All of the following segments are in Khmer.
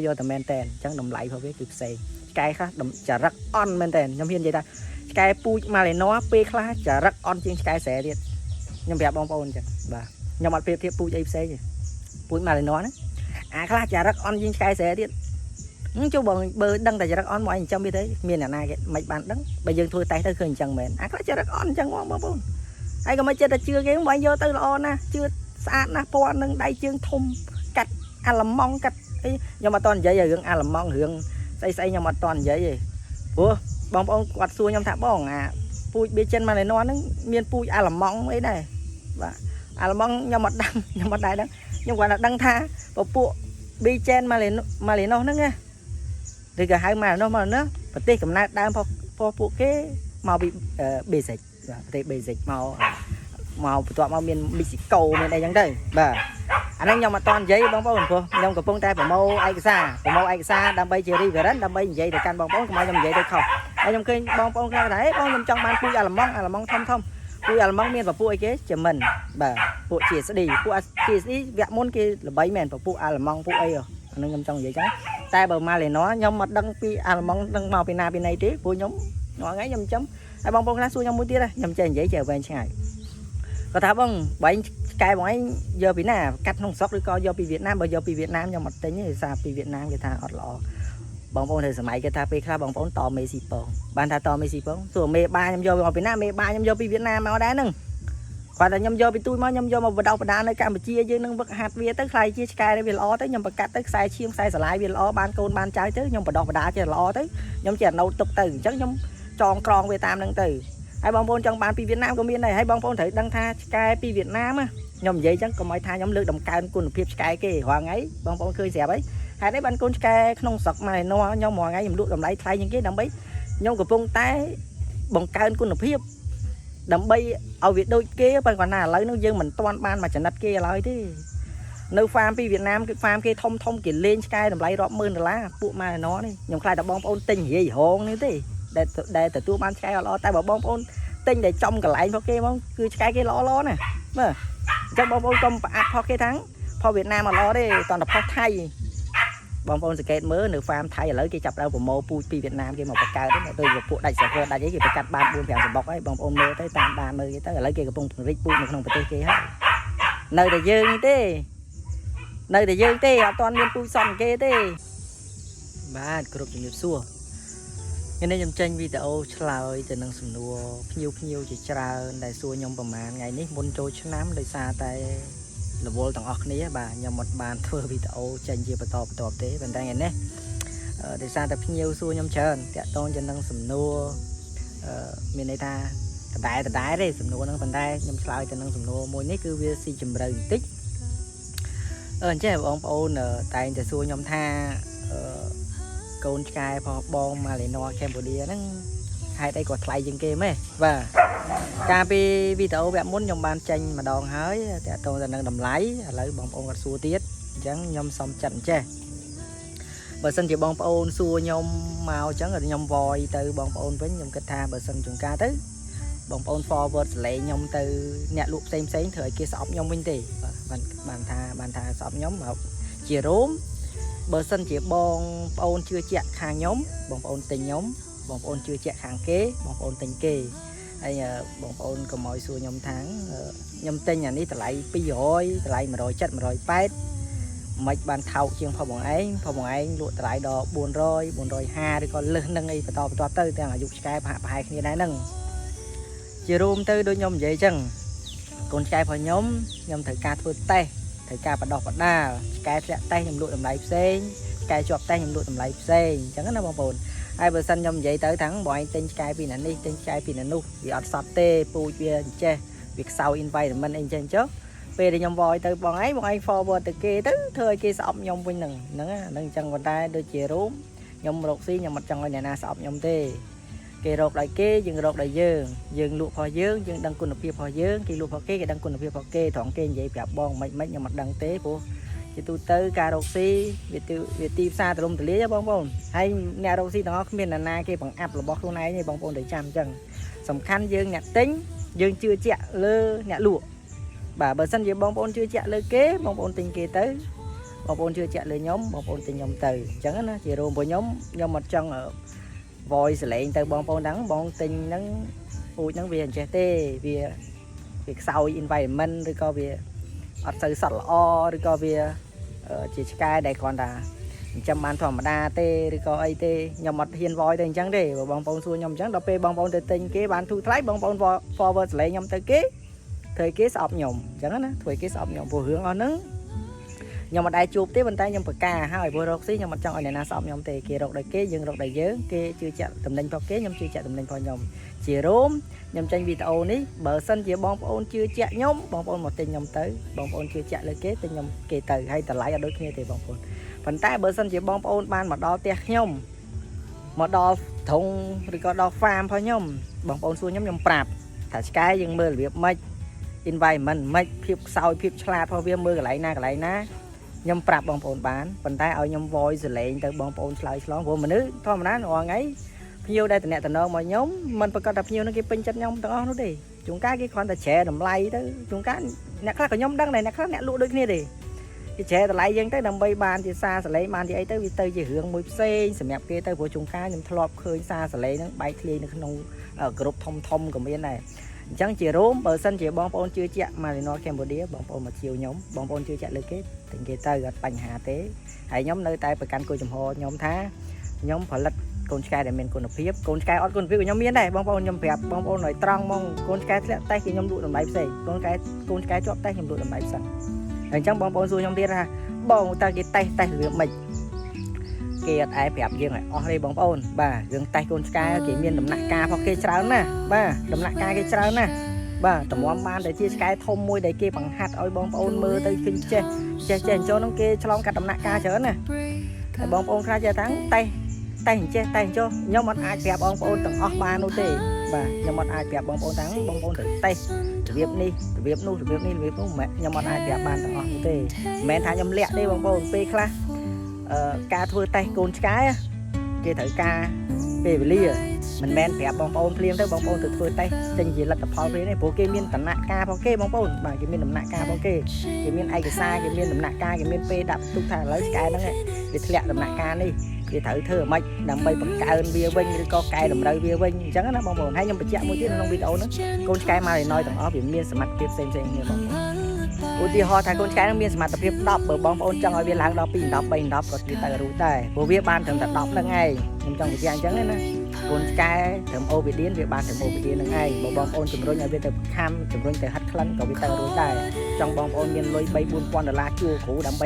យកតែមែនតែនអញ្ចឹងតម្លៃរបស់វាគឺផ្សេងឆ្កែខ្លះចរិតអន់មែនតែនខ្ញុំហ៊ាននិយាយថាឆ្កែពូជម៉ាឡេណូពេលខ្លះចរិតអន់ជាងឆ្កែស្រែទៀតខ្ញុំប្រាប់បងប្អូនអញ្ចឹងបាទខ្ញុំអត់ប្រៀបធៀបពូជអីផ្សេងទេពូជម៉ាឡេណូហ្នឹងអាខ្លះចរិតអន់ជាងឆ្កែស្រែទៀតចុះបងបើដឹងតែចរិតអន់មកអញចិញ្ចឹមវាទៅមានអ្នកណាគេមិនបានដឹងបើយើងធ្វើតេស្តទៅឃើញអញ្ចឹងមែនអាខ្លះចរិតអន់អញ្ចឹងបងប្អូនហើយក៏មិនចិត្តតែជឿគេបងយកទៅល្អណាស់ជឿស្អាតណាស់ពណ៌នឹងដៃជើងធំកាត់អាឡម៉ង់កាត់អីខ្ញុំអត់តនិយាយរឿងអាឡម៉ង់រឿងស្អីស្អីខ្ញុំអត់តនិយាយទេព្រោះបងប្អូនគាត់សួរខ្ញុំថាបងអាពូជបៀចិនម៉ាឡេណហ្នឹងមានពូជអាឡម៉ង់អីដែរបាទអាឡម៉ង់ខ្ញុំអត់ដឹងខ្ញុំអត់ដែរដឹងខ្ញុំគ្រាន់តែដឹងថាពពួកប៊ីចេនម៉ាឡេម៉ាឡេណូហ្នឹងណាឬក៏ហៅម៉ាឡេណូម៉ាឡេណូប្រទេសកំណើតដើមរបស់ពួកគេមកពីបេសិកបាទប្រទេសបេសិកមកមកបន្ទាប់មកមានមិចស៊ីកូមានអីចឹងទៅបាទអាហ្នឹងខ្ញុំអត់តនិយាយបងប្អូនព្រោះខ្ញុំកំពុងតែប្រមូលឯកសារប្រមូលឯកសារដើម្បីជា reference ដើម្បីនិយាយទៅកាន់បងប្អូនកុំឲ្យខ្ញុំនិយាយទៅខុសហើយខ្ញុំឃើញបងប្អូនខ្លះថាហេបងខ្ញុំចង់បានពូជអាឡម៉ង់អាឡម៉ង់ធំធំពូជអាឡម៉ង់មានពពួកអីគេជាមិនបាទពួក GSD ពួក GSD វគ្គមុនគេល្បីមែនពពួកអាឡម៉ង់ពួកអីអាហ្នឹងខ្ញុំចង់និយាយចឹងតែបើម៉ាឡេណខ្ញុំអត់ដឹងពីអាឡម៉ង់ដឹងមកពីណាពីណីទេព្រោះខ្ញុំថ្ងៃខ្ញុំចាំហើយបងប្អូនខ្លះសួរខ្ញុំមួយទៀតខ្ញុំចេះនិយាយចេះវែងឆ្ងាយគាត់ថាបងបែងឆ្កែបងឯងយកពីណាកាត់ក្នុងស្រុកឬក៏យកពីវៀតណាមបើយកពីវៀតណាមខ្ញុំអត់ទិញទេសារពីវៀតណាមគេថាអត់ល្អបងប្អូនត្រូវសម័យគេថាពេលខ្លះបងប្អូនតមេស៊ីពងបានថាតមេស៊ីពងសួរមេបាខ្ញុំយកមកពីណាមេបាខ្ញុំយកពីវៀតណាមមកដែរហ្នឹងគាត់តែខ្ញុំយកពីទូចមកខ្ញុំយកមកបដោះបដានៅកម្ពុជាយើងនឹងវឹកហាត់វាទៅខ្លាយជាឆ្កែវាល្អទៅខ្ញុំប្រកាត់ទៅខ្សែឈាមខ្សែស្រឡាយវាល្អបានកូនបានចៅទៅខ្ញុំបដោះបដាចេះល្អទៅខ្ញុំចេះណូតទុកទៅអញ្ចឹងខ្ញុំចងក្រងវាតាមហ្នឹងទៅហើយបងប្អូនចង់បានពីវៀតណាមក៏មានដែរហើយបងប្អូនត្រូវដឹងថាឆ្កែពីវៀតណាមខ្ញុំនិយាយចឹងកុំឲ្យថាខ្ញុំលើកដំកើងគុណភាពឆ្កែគេរាល់ថ្ងៃបងប្អូនឃើញស្រាប់ហើយហេតុអីបានកូនឆ្កែក្នុងស្រុកម៉ែណោះខ្ញុំរាល់ថ្ងៃខ្ញុំលក់តម្លៃថ្លៃជាងគេដើម្បីខ្ញុំកំពុងតែបង្កើនគុណភាពដើម្បីឲ្យវាដូចគេប៉ុន្តែគាត់ណាឥឡូវនោះយើងមិនទាន់បានមកចំណិតគេឥឡូវទេនៅ farm ពីវៀតណាមគឺ farm គេធំធំគេលេងឆ្កែតម្លៃរាប់ម៉ឺនដុល្លារពួកម៉ែណោះនេះខ្ញុំខ្លាចតែបងប្អូនទិញរាយរងនេះទេដែលដែលទទួលបានឆ្កែល្អតែបើបងប្អូនទិញតែចំកន្លែងរបស់គេហ្មងគឺឆ្កែគេល្អល្អណាស់បាទអញ្ចឹងបងប្អូនកុំប្រអាប់ផុសគេថាងផុសវៀតណាមអត់ល្អទេតោះតែផុសថៃបងប្អូនសង្កេតមើលនៅ farm ថៃឥឡូវគេចាប់ដើមប្រមូលពូជពីវៀតណាមគេមកបង្កើតទៅដូចពួកដាច់ server ដាច់អីគេបង្កាត់បាន4 5សម្បុកហើយបងប្អូនមើលទៅតាមដានមើលគេទៅឥឡូវគេកំពុងពង្រីកពូជនៅក្នុងប្រទេសគេហើយនៅតែយើងនេះទេនៅតែយើងទេអត់ទាន់មានពូជសំគេទេបាទគ្រប់ជំរាបសួរថ្ងៃនេះខ្ញុំចេញវីដេអូឆ្លើយទៅនឹងសំណួរភ្ញៀវភ្ញៀវជាច្រើនដែលសួរខ្ញុំប្រហែលថ្ងៃនេះមុនចូលឆ្នាំដោយសារតែរវល់ទាំងអស់គ្នាបាទខ្ញុំអត់បានធ្វើវីដេអូចេញជាបន្តបន្ទាប់ទេប៉ុន្តែថ្ងៃនេះដោយសារតែភ្ញៀវសួរខ្ញុំច្រើនតាក់ទងទៅនឹងសំណួរមានន័យថាដដែលដដែលទេសំណួរហ្នឹងប៉ុន្តែខ្ញុំឆ្លើយទៅនឹងសំណួរមួយនេះគឺវាស៊ីជម្រៅបន្តិចអញ្ចេះបងប្អូនតែងតែសួរខ្ញុំថាកូនឆ្កែផងបងម៉ាឡេណូកម្ពុជាហ្នឹងហេតុអីក៏ថ្លៃជាងគេម៉េះបាទកាលពីវីដេអូវគ្គមុនខ្ញុំបានចេញម្ដងហើយតាក់ទងទៅនឹងតម្លៃឥឡូវបងប្អូនគាត់សួរទៀតអញ្ចឹងខ្ញុំសុំចិត្តអញ្ចេះបើសិនជាបងប្អូនសួរខ្ញុំមកអញ្ចឹងខ្ញុំវយទៅបងប្អូនវិញខ្ញុំគិតថាបើសិនជួនកាលទៅបងប្អូន forward សលេងខ្ញុំទៅអ្នកលក់ផ្សេងផ្សេងធ្វើឲ្យគេស្អប់ខ្ញុំវិញទេបាទបានបានថាបានថាស្អប់ខ្ញុំមកជារួមបើសិនជាបងប្អូនជឿជាក់ខាងខ្ញុំបងប្អូនទិញខ្ញុំបងប្អូនជឿជាក់ខាងគេបងប្អូនទិញគេហើយបងប្អូនកុំឲ្យសួរខ្ញុំថាខ្ញុំទិញអានេះតម្លៃ200តម្លៃ170 180មិនបានថោកជាងផបងឯងផបងឯងលក់តម្លៃដល់400 450ឬក៏លើសនឹងអីបន្តបន្តទៅទាំងអាយុឆ្កែប្រហាក់ប្រហែលគ្នាដែរហ្នឹងជារួមទៅដូចខ្ញុំនិយាយចឹងកូនឆ្កែរបស់ខ្ញុំខ្ញុំត្រូវការធ្វើតេស្តត្រូវការបដោះបដាលឆ្កែធ្លាក់តេស្តខ្ញុំលក់តម្លៃផ្សេងឆ្កែជាប់តេស្តខ្ញុំលក់តម្លៃផ្សេងអញ្ចឹងណាបងប្អូនហើយបើសិនខ្ញុំនិយាយទៅថាបងឯងទិញឆ្កែពីណានេះទិញឆ្កែពីណានោះវាអត់សតទេពូជវាអញ្ចេះវាខ្សោយ environment អីចឹងចុះពេលដែលខ្ញុំវយទៅបងឯងបងឯង forward ទៅគេទៅធ្វើឲ្យគេស្អប់ខ្ញុំវិញហ្នឹងហ្នឹងហ្នឹងអញ្ចឹងប៉ុន្តែដូចជារួមខ្ញុំរកស៊ីខ្ញុំអត់ចង់ឲ្យអ្នកណាស្អប់ខ្ញុំទេគេរកដោយគេយើងរកដោយយើងយើងលក់របស់យើងយើងដឹងគុណភាពរបស់យើងគេលក់របស់គេគេដឹងគុណភាពរបស់គេត្រង់គេនិយាយប្រាប់បងមិនមិនខ្ញុំអត់ដឹងទេព្រោះជាទូទៅការរកស៊ីវាទីវាទីផ្សារទលំទលាយបងប្អូនហើយអ្នករកស៊ីទាំងអស់គ្មានអ្នកណាគេបង្អាប់របស់ខ្លួនឯងទេបងប្អូនត្រូវចាំអញ្ចឹងសំខាន់យើងអ្នកទិញយើងជឿជាក់លើអ្នកលក់បាទបើសិនជាបងប្អូនជឿជាក់លើគេបងប្អូនទិញគេទៅប បងប្អូនជឿជាក់លើខ្ញុំបងប្អូនទិញខ្ញុំទៅអញ្ចឹងណាជារួមរបស់ខ្ញុំខ្ញុំអត់ចង់ voice សលេងទៅបងប្អូនហ្នឹងបងទិញហ្នឹងពូជហ្នឹងវាអញ្ចេះទេវាវាខ្សោយ environment ឬក៏វាអត់សូវសត្វល្អឬក៏វាជាឆ្កែដែលគ្រាន់តែចិញ្ចឹមបានធម្មតាទេឬក៏អីទេខ្ញុំអត់ហ៊ាន voice ទៅអញ្ចឹងទេបើបងប្អូនសួរខ្ញុំអញ្ចឹងដល់ពេលបងប្អូនទៅទិញគេបានធូរថ្លៃបងប្អូន forward សលេងខ្ញុំទៅគេធ្វើឲ្យគេស្អប់ខ្ញុំអញ្ចឹងណាធ្វើឲ្យគេស្អប់ខ្ញុំព្រោះរឿងអស់ហ្នឹងខ្ញុំមិនដែលជួបទេប៉ុន្តែខ្ញុំប្រកាសហើយព្រោះរកស៊ីខ្ញុំអត់ចង់ឲ្យអ្នកណាស្អប់ខ្ញុំទេគេរកដោយគេយើងរកដោយយើងគេជឿជាក់តំណែងរបស់គេខ្ញុំជឿជាក់តំណែងរបស់ខ្ញុំជារួមខ្ញុំចេញវីដេអូនេះបើសិនជាបងប្អូនជឿជាក់ខ្ញុំបងប្អូនមកទិញខ្ញុំទៅបងប្អូនជឿជាក់លើគេទិញខ្ញុំគេទៅហើយតម្លៃអត់ដូចគ្នាទេបងប្អូនប៉ុន្តែបើសិនជាបងប្អូនបានមកដល់ផ្ទះខ្ញុំមកដល់ធុងឬក៏ដល់ farm របស់ខ្ញុំបងប្អូនសួរខ្ញុំខ្ញុំប្រាប់ថាឆ្កែយើងមើលរបៀបម៉េច environment ម៉េចភាពខ្សោយភាពឆ្លាតរបស់វាមើលកន្លែងណាកន្លែងណាខ្ញុំប្រាប់បងប្អូនបានប៉ុន្តែឲ្យខ្ញុំ voice សលេងទៅបងប្អូនឆ្លើយឆ្លងព្រោះមនុស្សធម្មតារាល់ថ្ងៃភ្ញៀវដែលតំណតំណងមកខ្ញុំមិនប្រកាសថាភ្ញៀវនឹងគេពេញចិត្តខ្ញុំទាំងអស់នោះទេជួនកាលគេគ្រាន់តែច្រែតម្លៃទៅជួនកាលអ្នកខ្លះក៏ខ្ញុំដឹងដែរអ្នកខ្លះអ្នកលក់ដូចគ្នាទេគេច្រែតម្លៃយើងទៅដើម្បីបានជាសារសលេងបានជាអីទៅវាទៅជារឿងមួយផ្សេងសម្រាប់គេទៅព្រោះជួនកាលខ្ញុំធ្លាប់ឃើញសារសលេងហ្នឹងបែកធ្លាយនៅក្នុងក្រុមធំធំក៏មានដែរអញ្ចឹងជារួមបើសិនជាបងប្អូនជឿជាក់ Malinois Cambodia បងប្អូនមកជាវខ្ញុំបងប្អូនជឿជាក់លើគេទិញគេទៅអត់បញ្ហាទេហើយខ្ញុំនៅតែប្រកាន់គោលចំហខ្ញុំថាខ្ញុំផលិតកូនឆ្កែដែលមានគុណភាពកូនឆ្កែអត់គុណភាពក៏ខ្ញុំមានដែរបងប្អូនខ្ញុំប្រាប់បងប្អូនឲ្យត្រង់ហ្មងកូនឆ្កែធ្លាក់តេស្តគឺខ្ញុំលក់តម្លៃផ្សេងកូនឆ្កែកូនឆ្កែជាប់តេស្តខ្ញុំលក់តម្លៃផ្សេងហើយអញ្ចឹងបងប្អូនសួរខ្ញុំទៀតថាបងតើគេតេស្តតេស្តរបៀបម៉េចគេអត់ឯប្រាប់យើងឲ្យអស់ទេបងប្អូនបាទរឿងតេស្តកូនឆ្កែគេមានដំណាក់កាលរបស់គេច្រើនណាស់បាទដំណាក់កាលគេច្រើនណាស់បាទតម្រាំបានតែជាឆ្កែធំមួយដែលគេបង្ហាត់ឲ្យបងប្អូនមើលទៅឃើញចេះចេះចេះអញ្ចឹងហ្នឹងគេឆ្លងកាត់ដំណាក់កាលច្រើនណាស់ហើយបងប្អូនខ្លះចេះថាតេស្តតែអញ្ចេះតែអញ្ចោះខ្ញុំអត់អាចប្រាប់បងប្អូនទាំងអស់បាននោះទេបាទខ្ញុំអត់អាចប្រាប់បងប្អូនទាំងបងប្អូនត្រូវតេស្តរបៀបនេះរបៀបនោះរបៀបនេះរបៀបនោះមិនខ្ញុំអត់អាចប្រាប់បានទាំងអស់នោះទេមិនមែនថាខ្ញុំលាក់ទេបងប្អូនពេលខ្លះអឺការធ្វើតេស្តកូនឆ្កែគេត្រូវការពេលវេលាមិនមែនប្រាប់បងប្អូនភ្លាមទៅបងប្អូនទៅធ្វើតេស្តចេញជាលទ្ធផលភ្លាមទេព្រោះគេមានដំណាក់កាលរបស់គេបងប្អូនបាទគេមានដំណាក់កាលរបស់គេគេមានឯកសារគេមានដំណាក់កាលគេមានពេលដាក់ទុកថាឥឡូវឆ្កែហ្នឹងវាធ្លាក់ដំណាក់កាលនេះវាត្រូវធ្វើអ្ម៉េចដើម្បីបង្កើនវាវិញឬក៏កែតម្រូវវាវិញអញ្ចឹងណាបងប្អូនហើយខ្ញុំបញ្ជាក់មួយទៀតក្នុងវីដេអូហ្នឹងកូនឆ្កែម៉ាឡេណយទាំងអស់វាមានសមត្ថភាពផ្សេងៗគ្នាបងប្អូនឧទាហរណ៍ថាកូនឆ្កែហ្នឹងមានសមត្ថភាព10បើបងប្អូនចង់ឲ្យវាឡើងដល់2 10 3 10ក៏វាទៅរួចដែរព្រោះវាបានត្រឹមតែ10ហ្នឹងឯងខ្ញុំចង់បញ្ជាក់អញ្ចឹងណាកូនឆ្កែត្រឹម obedient វាបានត្រឹម obedient ហ្នឹងឯងបើបងប្អូនជំរុញឲ្យវាទៅខំជំរុញទៅហាត់ក្លិនក៏វាទៅរួចដែរចង់បងប្អូនមានលុយ3 4000ដុល្លារជួលគ្រូដើម្បី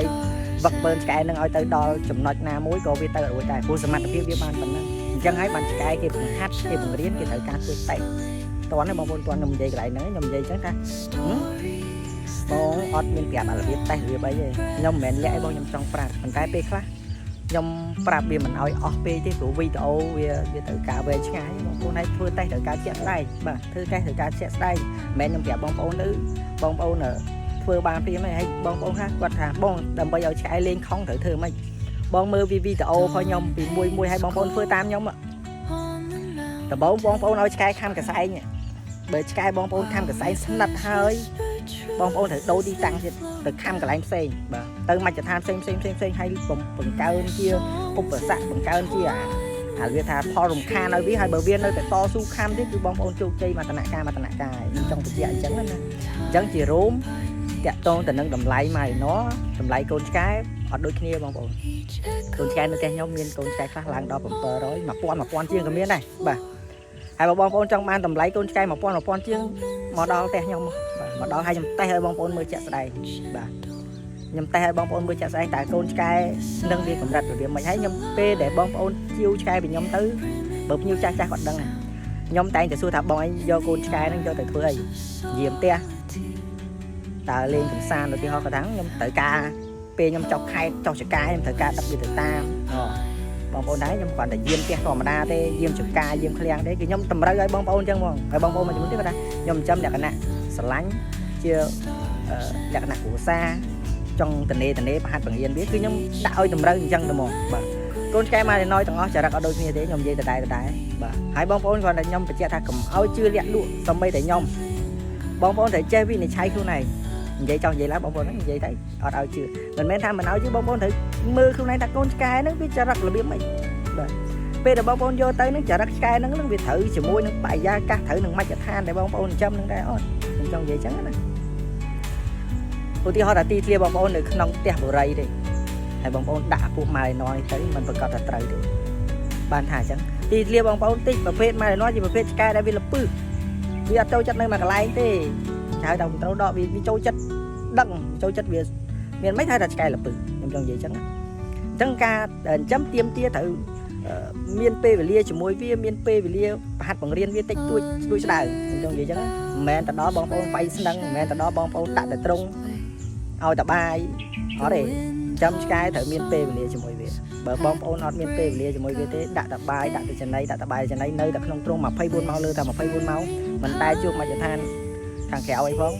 វឹកបឺនឆ្កែនឹងឲ្យទៅដល់ចំណុចណាមួយក៏វាទៅរួចដែរព្រោះសមត្ថភាពវាបានប៉ុណ្ណឹងអញ្ចឹងហើយបានឆ្កែគេបង្ហាត់គេបង្រៀនគេត្រូវការធ្វើតេស្តតន់ទេបងប្អូនតន់ខ្ញុំនិយាយកន្លែងហ្នឹងខ្ញុំនិយាយអញ្ចឹងថាបងអត់មានប្រាប់អារបៀបតេស្តរបៀបអីទេខ្ញុំមិនមែនលាក់ឯងបងខ្ញុំចង់ប្រាប់ប៉ុន្តែពេលខ្លះខ្ញុំប្រាប់វាមិនឲ្យអស់ពេកទេព្រោះវីដេអូវាវាត្រូវការវែងឆ្ងាយបងប្អូនឲ្យធ្វើតេស្តត្រូវការជាក់ស្ដែងបាទធ្វើតេស្តត្រូវការជាក់ស្ដែងមិនមែនខ្ញុំប្រាប់បងប្អូនទៅបងប្អូនធ្វើបានព្រាមហើយបងប្អូនខ្លះគាត់ថាបងដើម្បីឲ្យឆ្កែលេងខំត្រូវធ្វើម៉េចបងមើលវីដេអូរបស់ខ្ញុំពីមួយមួយឲ្យបងប្អូនធ្វើតាមខ្ញុំដំបូងបងប្អូនឲ្យឆ្កែខំកសែងបើឆ្កែបងប្អូនខំកសែងស្និទ្ធហើយបងប្អូនត្រូវដូរទីតាំងទៀតទៅខំកន្លែងផ្សេងបាទទៅមជ្ឈដ្ឋានផ្សេងផ្សេងផ្សេងផ្សេងហើយបង្កើនជាឧបសគ្គបង្កើនជាអាអាវាថាផលរំខានឲ្យវាហើយបើវានៅតែតស៊ូខំទៀតគឺបងប្អូនជោគជ័យមកតំណាក់ការមកតំណាក់ការខ្ញុំចង់បញ្ជាក់អញ្ចឹងណាអញ្ចឹងជារួមតាក់ទងទៅនឹងតម្លៃម៉ារីណតម្លៃកូនឆ្កែអត់ដូចគ្នាបងប្អូនកូនឆ្កែនៅផ្ទះខ្ញុំមានកូនឆ្កែខ្លះឡើងដល់700 1000 1000ជាងក៏មានដែរបាទហើយបើបងប្អូនចង់បានតម្លៃកូនឆ្កែ1000 1000ជាងមកដល់ផ្ទះខ្ញុំបាទមកដល់ហើយខ្ញុំតេស្តឲ្យបងប្អូនមើលជាក់ស្ដែងបាទខ្ញុំតេស្តឲ្យបងប្អូនមើលជាក់ស្ដែងតើកូនឆ្កែនឹងវាកម្រិតរបៀបម៉េចហើយខ្ញុំពេលដែលបងប្អូនជាវឆ្កែពីខ្ញុំទៅបើភ្ញៀវចាស់ចាស់គាត់ដឹងខ្ញុំតែងតែសួរថាបងឯងយកកូនឆ្កែហ្នឹងយកទៅធ្វើអីយាមផ្ទះតើលេងកំសាន្តឧទាហរណ៍គាត់ថាខ្ញុំត្រូវការពេលខ្ញុំចុះខេតចុះចកាខ្ញុំត្រូវការដឹកវាទៅតាមអូបងប្អូនដែរខ្ញុំគ្រាន់តែយាមផ្ទះធម្មតាទេយាមចកាយាមឃ្លាំងទេគឺខ្ញុំតម្រូវឲ្យបងប្អូនអញ្ចឹងហ្មងហើយបងប្អូនមួយចំនួនទៀតគាត់ថាខ្ញុំចាំលក្ខណៈស្រឡាញ់ជាលក្ខណៈគ្រួសារចង់តនេតនេប្រហាត់បង្រៀនវាគឺខ្ញុំដាក់ឲ្យតម្រូវអញ្ចឹងទៅហ្មងបាទកូនឆ្កែម៉ាឡេណយទាំងអស់ចរិតអត់ដូចគ្នាទេខ្ញុំនិយាយដដែលដដែលបាទហើយបងប្អូនគ្រាន់តែខ្ញុំបញ្ជាក់ថាកុំឲ្យជឿលាក់លក់សំបីតែខ្ញុំបងប្អូនត្រូវចេះវិនិច្ឆ័យខ្លួនឯង និយាយចង់និយាយឡើងបងប្អូនហ្នឹងនិយាយទៅអត់ឲ្យជឿមិនមែនថាមិនឲ្យជឿបងប្អូនត្រូវមើលខ្លួនឯងថាកូនឆ្កែហ្នឹងវាចរិតរបៀបម៉េចបាទពេលដែលបងប្អូនយកទៅហ្នឹងចរិតឆ្កែហ្នឹងហ្នឹងវាត្រូវជាមួយនឹងបរិយាកាសត្រូវនឹងមជ្ឈដ្ឋានដែលបងប្អូនចិញ្ចឹមហ្នឹងដែរអត់ខ្ញុំចង់និយាយចឹងណាឧទាហរណ៍ថាទីធ្លាបងប្អូននៅក្នុងផ្ទះបុរីទេហើយបងប្អូនដាក់ពួកម៉ាឡេណនេះទៅมันប្រកាសថាត្រូវទេបានថាអញ្ចឹងទីធ្លាបងប្អូនតិចប្រភេទម៉ាឡេណជាប្រភេទឆ្កែដែលវាលពឹសវាអត់ចូលចិត្តនៅមួយកន្លែងទេគេហៅថាមិនត្រូវដកវាវាចូលចិត្តដឹងចូលចិត្តវាមានមិនហៅថាឆ្កែលពឹសខ្ញុំចង់និយាយអញ្ចឹងណាអញ្ចឹងការចិញ្ចឹមទៀមទាត្រូវមានពេលវេលាជាមួយវាមានពេលវេលាប្រហាត់បង្រៀនវាតិចតួចស្ដួយស្ដើងខ្ញុំចង់និយាយអញ្ចឹងណាមិនមែនទៅដល់បងប្អូនវាយស្នឹងមិនមែនទៅដល់បងប្អូនដាក់តែត្រង់ឲ្យតបាយអត់ទេចាំឆ្កែត្រូវមានពេលវេលាជាមួយវាបើបងប្អូនអត់មានពេលវេលាជាមួយវាទេដាក់តបាយដាក់ទៅចំណីដាក់តបាយចំណីនៅតែក្នុងទ្រុង24ម៉ោងលើតែ24ម៉ោងមិនដែលជួបមជ្ឈដ្ឋានខាងក្រៅអីផ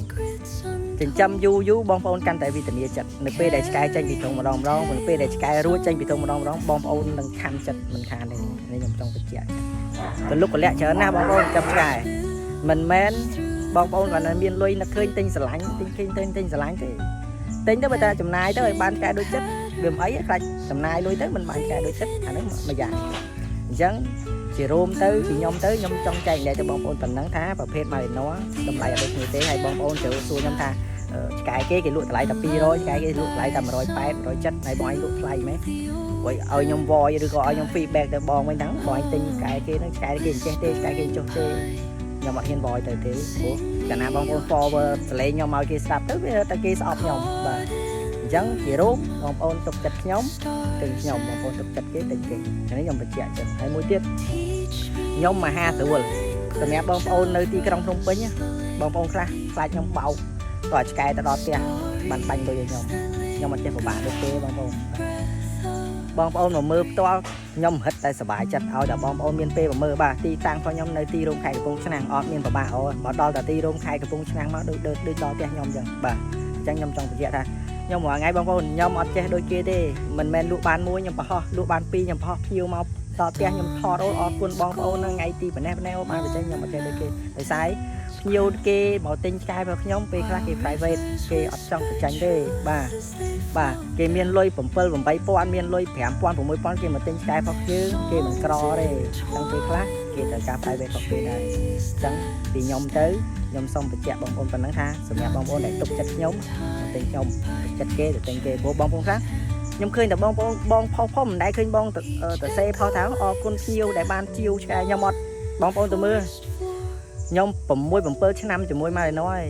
ងចិញ្ចឹមយូរយូរបងប្អូនកាន់តែវិធានាចិត្តនៅពេលដែលឆ្កែចេញពីទ្រុងម្ដងម្ដងនៅពេលដែលឆ្កែរួចចេញពីទ្រុងម្ដងម្ដងបងប្អូននឹងខំចិត្តមិនខានទេនេះខ្ញុំចង់បញ្ជាក់កលុកកលាក់ច្រើនណាស់បងប្អូនចាំឆ្កែមិនមែនបងប្អូនគាត់នៅមានលុយនឹកឃើញទិញស្រឡាញ់ទិញឃើញទិញទិញស្រឡាញ់ទេទិញទៅបើតែចំណាយទៅឲ្យបានឆ្កែដូចចិត្តវាមិនអីខ្លាចចំណាយលុយទៅមិនបានឆ្កែដូចចិត្តអាហ្នឹងមួយយ៉ាងអញ្ចឹងជារួមទៅពីខ្ញុំទៅខ្ញុំចង់ចែករំលែកទៅបងប្អូនប៉ុណ្ណឹងថាប្រភេទ Malinois តម្លៃអត់ដូចគ្នាទេហើយបងប្អូនត្រូវសួរខ្ញុំថាឆ្កែគេគេលក់តម្លៃតែ200ឆ្កែគេលក់តម្លៃតែ180 170ហើយបងឯងលក់ថ្លៃម៉េចព្រោះឲ្យខ្ញុំ voice ឬក៏ឲ្យខ្ញុំ feedback ទៅបងវិញហ្នឹងបងឯងទិញឆ្កែគេហ្នឹងឆ្កែគេអញ្ចេះទេឆ្កែគេចុះទេខ្ញុំអត់ហ៊ាន voice ទៅទេព្រោះកាលណាបងប្អូន forward សលេងខ្ញុំឲ្យគេស្ដាប់ទៅវាតែគេស្អប់ខ្ញុំបាទអញ្ចឹងជារួមបងប្អូនទុកចិត្តខ្ញុំទិញខ្ញុំបងប្អូនទុកចិត្តគេទិញគេនេះខ្ញុំបញ្ជាក់ចឹងហើយមួយទៀតខ្ញុំមហាស្រួលសម្រាប់បងប្អូននៅទីក្រុងភ្នំពេញបងប្អូនខ្លះខ្លាចខ្ញុំបោកក៏ឆ្កែទៅដល់ផ្ទះបានបាញ់លុយឲ្យខ្ញុំខ្ញុំអត់ចេះពិបាកដូចទេបងប្អូនបងប្អូនមកមើលផ្ទាល់ខ្ញុំហិតតែសប្បាយចិត្តឲ្យតែបងប្អូនមានពេលមកមើលបាទទីតាំងរបស់ខ្ញុំនៅទីរួមខេត្តកំពង់ឆ្នាំងអត់មានពិបាកអូមកដល់តែទីរួមខេត្តកំពង់ឆ្នាំងមកដូចដូចដល់ផ្ទះខ្ញុំអញ្ចឹងបាទអញ្ចឹងខ្ញុំចង់បញ្ជាក់ថាខ្ញុំរាល់ថ្ងៃបងប្អូនខ្ញុំអត់ចេះដូចគេទេមិនមែនលក់បានមួយខ្ញុំប្រហោះលក់បានពីរខ្ញុំប្រហោះភ្ញៀវមកដល់ផ្ទះខ្ញុំថតអូអរគុណបងប្អូនថ្ងៃទីប៉ុណ្ណេះប៉ុណ្ណេះបានបញ្ចេញខ្ញុំអត់ចេះដូចគេដោយសារភ្ញៀវគេមកទិញឆ្កែរបស់ខ្ញុំពេលខ្លះគេ private គេអត់ចង់បញ្ចេញទេបាទបាទគេមានលុយ7 8000មានលុយ5000 6000គេមកទិញឆ្កែរបស់យើងគេមិនក្រទេអញ្ចឹងពេលខ្លះគេត្រូវការ private របស់គេដែរអញ្ចឹងពីខ្ញុំទៅខ្ញុំសូមបញ្ជាក់បងប្អូនប៉ុណ្ណឹងថាសម្រាប់បងប្អូនដែលទុកចិត្តខ្ញុំមកទិញខ្ញុំទុកចិត្តគេទៅទិញគេព្រោះបងប្អូនខ្លះខ្ញុំឃើញតែបងប្អូនបងផុសផុសមិនដែលឃើញបងទៅសេផុសថាអរគុណភ្ញៀវដែលបានជាវឆ្កែខ្ញុំអត់បងប្អូនទៅមើលខ្ញុំ6 7ឆ្នាំជាមួយម៉ាឡេណូហើយ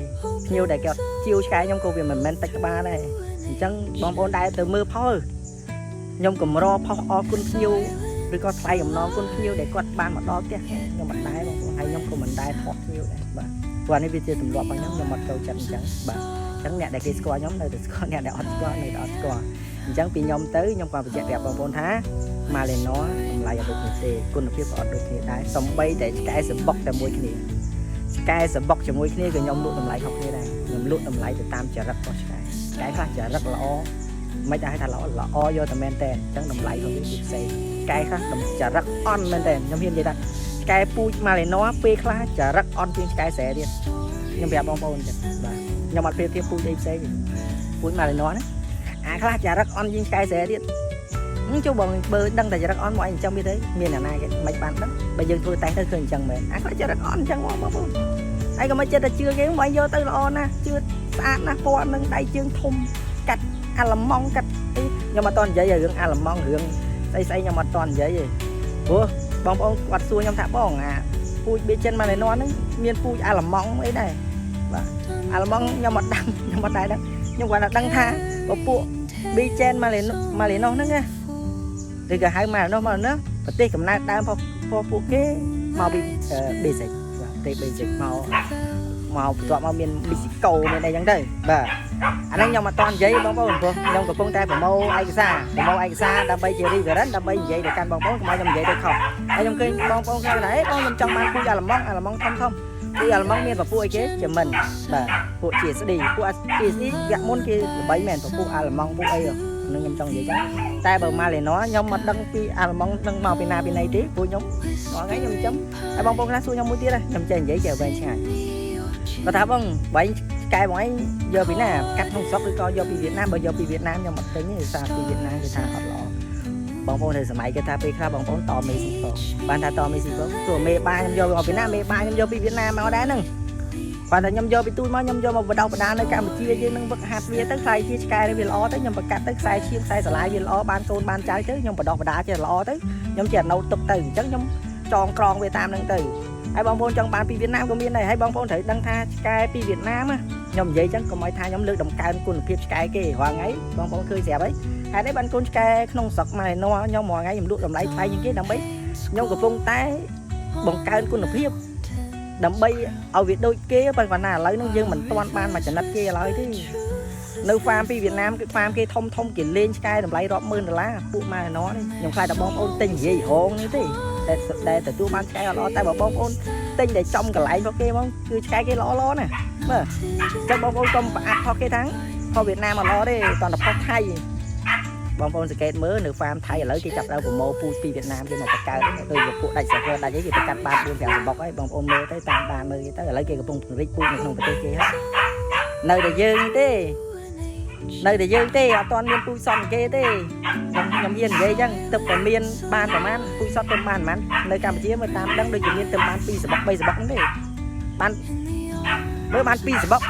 ភ្ញៀវដែលគេអត់ជាវឆ្កែខ្ញុំក៏វាមិនមែនតិចក្បាលដែរអញ្ចឹងបងប្អូនដែលទៅមើលផុសខ្ញុំកម្រផុសអរគុណភ្ញៀវឬក៏ថ្លៃអំណរគុណភ្ញៀវដែលគាត់បានមកដល់ផ្ទះខ្ញុំអត់ដែរបងប្អូនហើយខ្ញុំក៏មិនដែរថតភ្ញៀវដែរបាទព្រោះនេះវាជាទម្លាប់របស់ខ្ញុំខ្ញុំអត់ចូលចិត្តអញ្ចឹងបាទអញ្ចឹងអ្នកដែលគេស្គាល់ខ្ញុំនៅតែស្គាល់អ្នកដែលអត់ស្គាល់នៅតែអត់ស្គាល់អញ្ចឹងពីខ្ញុំទៅខ្ញុំក៏បញ្ជាក់ប្រាប់បងប្អូនថា Malinois តម្លៃអត់ដូចគ្នាទេគុណភាពក៏អត់ដូចគ្នាដែរសំបីតែឆ្កែសម្បុកតែមួយគ្នាឆ្កែសម្បុកជាមួយគ្នាក៏ខ្ញុំលក់តម្លៃខុសគ្នាដែរខ្ញុំលក់តម្លៃទៅតាមចរិតរបស់ឆ្កែឆ្កែខ្លះចរិតល្អមិនដែរថាល្អល្អយកតែមែនតើអញ្ចឹងតម្លៃរបស់វាគឺផ្សេងឆ្កែខ្លះចរិតអន់មែនតើខ្ញុំហ៊ាននិយាយថាឆ្កែពូជ Malinois ពេលខ្លះចរិតអន់ជាងឆ្កែស្រែទៀតខ្ញុំប្រាប់បងប្អូនអញ្ចឹងបាទខ្ញុំអត់ប្រៀបធៀបពូជអីផ្សេងទេពូជ Malinois ណាអាខ្លះចរិតអន់ជាងឆ្កែស្រែទៀត ជួបងបើដឹងតែចរិតអន់មកអញអញ្ចឹងវាទៅមានអ្នកណាគេមិនបានដឹងបើយើងធ្វើតេស្តទៅឃើញអញ្ចឹងមែនអាខ្លះចរិតអន់អញ្ចឹងមកបងប្អូនហើយក៏មិនចិត្តតែជឿគេមកយកទៅល្អណាស់ជឿស្អាតណាស់ពណ៌នឹងដៃជើងធំកាត់អាឡម៉ង់កាត់អីខ្ញុំអត់តនិយាយរឿងអាឡម៉ង់រឿងស្អីស្អីខ្ញុំអត់តនិយាយទេព្រោះបងប្អូនគាត់សួរខ្ញុំថាបងអាពូជបេចិនម៉ាឡេណហ្នឹងមានពូជអាឡម៉ង់អីដែរបាទអាឡម៉ង់ខ្ញុំអត់ដឹងខ្ញុំអត់ដែរដឹងខ្ញុំគាត់តែដឹងថាពពួកប៊ីចេនម៉ាឡេម៉ាឡេណូហ្នឹងណា ឬក៏ហៅមកនោះមកនោះប្រទេសកំណើតដើមរបស់ពួកគេមកពីបេសិកបាទប្រទេសបេសិកមកមកបន្ទាប់មកមានមីស៊ីកូមានអីចឹងទៅបាទអាហ្នឹងខ្ញុំអត់តនិយាយបងប្អូនព្រោះខ្ញុំកំពុងតែប្រមូលឯកសារប្រមូលឯកសារដើម្បីជា reference ដើម្បីនិយាយទៅកាន់បងប្អូនកុំឲ្យខ្ញុំនិយាយទៅខុសហើយខ្ញុំឃើញបងប្អូនខ្លះថាអេបងខ្ញុំចង់បានពូជអាឡម៉ង់អាឡម៉ង់ធំធំពូជអាឡម៉ង់មានពពួកអីគេជាមិនបាទពួកជាស្ឌីពួកជាស្ឌីវគ្គមុនគេល្បីមែនពពួកអាឡម៉ង់ពួកអីហ្នឹងខ្ញុំចង់និយាយចឹង តែបើម៉ាឡេណូខ្ញុំមិនដឹងពីអាឡម៉ង់នឹងមកពីណាពីណីទេព្រោះខ្ញុំរាល់ថ្ងៃខ្ញុំចាំហើយបងប្អូនខ្លះសួរខ្ញុំមួយទៀតខ្ញុំចេះនិយាយចេះវែងឆ្ងាយគាត់ថាបងបែងឆ្ក ឆ្កែបងឯងយកពីណាកាត់ក្នុងស្រុកឬក៏យកពីវៀតណាមបើយកពីវៀតណាមខ្ញុំអត់ទិញទេដោយសារពីវៀតណាមគេថាអត់ល្អបងប្អូនត្រូវសម័យគេថាពេលខ្លះបងប្អូនតមេស៊ីហ្វបានថាតមេស៊ីហ្វព្រោះមេបាខ្ញុំយកមកពីណាមេបាខ្ញុំយកពីវៀតណាមមកដែរហ្នឹងគាត់តែខ្ញុំយកពីទូចមកខ្ញុំយកមកបដោះបដានៅកម្ពុជាយើងនឹងវឹកហាត់វាទៅខ្លាយជាឆ្កែវាល្អទៅខ្ញុំប្រកាត់ទៅខ្សែឈាមខ្សែស្រឡាយវាល្អបានកូនបានចៅទៅខ្ញុំបដោះបដាជាល្អទៅខ្ញុំជាអណូតទុកទៅអញ្ចឹងខ្ញុំចងក្រងវាតាមនឹងទៅហើយបងប្អូនចង់បានពីវៀតណាមក៏មានដែរហើយបងប្អូនត្រូវដឹងថាឆ្កែពីវៀតណាមខ្ញុំនិយាយចឹងកុំឲ្យថាខ្ញុំលើកដំកើងគុណភាពឆ្កែគេរាល់ថ្ងៃបងប្អូនឃើញស្រាប់ហើយហេតុអីបានកូនឆ្កែក្នុងស្រុកម៉ែណោះខ្ញុំរាល់ថ្ងៃខ្ញុំលក់តម្លៃថ្លៃជាងគេដើម្បីខ្ញុំកំពុងតែបង្កើនគុណភាពដើម្បីឲ្យវាដូចគេប៉ុន្តែណាឥឡូវហ្នឹងយើងមិនទាន់បានមកចំណិតគេឥឡូវទេនៅ farm ពីវៀតណាមគឺ farm គេធំធំគេលេងឆ្កែតម្លៃរាប់ម៉ឺនដុល្លារពួកម៉ែណោះនេះខ្ញុំខ្លាចតែបងប្អូនទិញនិយាយរងនេះទេតែតែទទួលបានឆ្កែអត់ល្អតែបើបងប្អូនទិញតែចំកន្លែងរបស់គេហ្មងគឺឆ្កែគេល្អល្អណាស់មើលអញ្ចឹងបងប្អូនកុំប្រអាប់ផុសគេថាផុសវៀតណាមអត់ល្អទេតោះតែផុសថៃបងប្អូនសង្កេតមើលនៅ farm ថៃឥឡូវគេចាប់ដើមប្រមូលពូជពីវៀតណាមគេមកបង្កើតដូចពួកដាច់ server ដាច់អីគេបង្កាត់បាន4 5សម្បុកហើយបងប្អូនមើលទៅតាមដានមើលគេទៅឥឡូវគេកំពុងពង្រីកពូជនៅក្នុងប្រទេសគេហើយនៅតែយើងទេនៅតែយើងទេអត់ទាន់មានពូជសតគេទេខ្ញុំខ្ញុំហ៊ាននិយាយអញ្ចឹងទឹកតែមានបានប្រហែលពូជសតទៅបានប្រហែលនៅកម្ពុជាមើលតាមដឹងដូចជាមានទៅបាន2សបុក3សបុកហ្នឹងទេបានមើលបាន2សបុក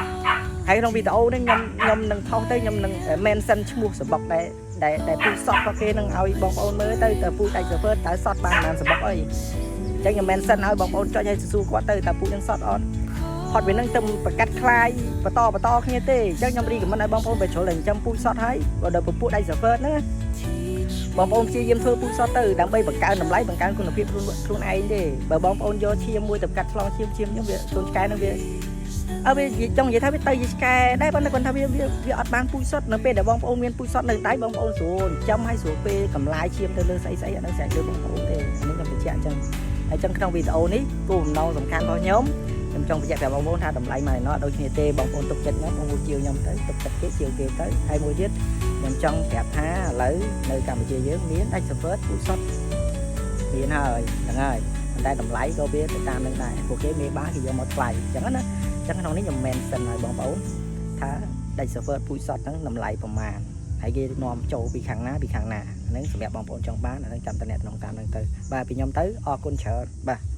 ហើយក្នុងវីដេអូនេះខ្ញុំខ្ញុំនឹងថោះទៅខ្ញុំនឹង mention ឈ្មោះសបុកដែលដែលដែលពូជសតរបស់គេនឹងឲ្យបងប្អូនមើលទៅតើពូជដាច់ server តើសតបានប្រហែលសបុកអីអញ្ចឹងខ្ញុំ mention ឲ្យបងប្អូនចុចឲ្យសួរគាត់ទៅតើពូជនឹងសតអត់ផុតវានឹងទៅប្រកាត់ខ្លាយបន្តបន្តគ្នាទេអញ្ចឹងខ្ញុំ recommend ឲ្យបងប្អូនបើជ្រុលតែចិញ្ចឹមពូជសតហើយបើដល់ពពួកដាច់ server ហ្នឹងបងប្អូនព្យាយាមធ្វើពូជសតទៅដើម្បីបង្កើនតម្លៃបង្កើនគុណភាពខ្លួនខ្លួនឯងទេបើបងប្អូនយកឈាមមួយទៅកាត់ឆ្លងឈាមឈាមខ្ញុំវាកូនឆ្កែនឹងវាអើវាចង់និយាយថាវាទៅជាឆ្កែដែរប៉ុន្តែគាត់ថាវាវាវាអត់បានពូជសុទ្ធនៅពេលដែលបងប្អូនមានពូជសុទ្ធនៅដៃបងប្អូនស្រួលចិញ្ចឹមឲ្យស្រួលពេលកម្លាយឈាមទៅលើស្អីស្អីអត់ដឹងស្រេចលើបងប្អូនទេអានេះខ្ញុំបញ្ជាក់អញ្ចឹងហើយអញ្ចឹងក្នុងវីដេអូនេះគោលបំណងសំខាន់របស់ខ្ញុំខ្ញុំចង់បញ្ជាក់ប្រាប់បងប្អូនថាតម្លៃម៉ែណោះដូចគ្នាទេបងប្អូនទុកចិត្តខ្ញុំបងប្អូនជាវខ្ញុំទៅទុកចិត្តគេជាវគេទៅហើយមួយទៀតខ្ញុំចង់ប្រាប់ថាឥឡូវនៅកម្ពុជាយើងមានដាច់ server ពូជសុទ្ធមានហើយហ្នឹងហើយប៉ុន្តែតម្លៃក៏វាទៅតាមនឹងដែរពួកគេមេបាគេយកមកថ្លៃអញ្ចឹងណាអញ្ចឹងក្នុងនេះខ្ញុំ mention ឲ្យបងប្អូនថាដាច់ server ពូជសុទ្ធហ្នឹងតម្លៃប្រមាណហើយគេនាំចូលពីខាងណាពីខាងណាហ្នឹងសម្រាប់បងប្អូនចង់បានអាហ្នឹងចាំតំណែងតាមហ្នឹងទៅបាទពីខ្ញុំទៅអរគុណច្រើនបាទ។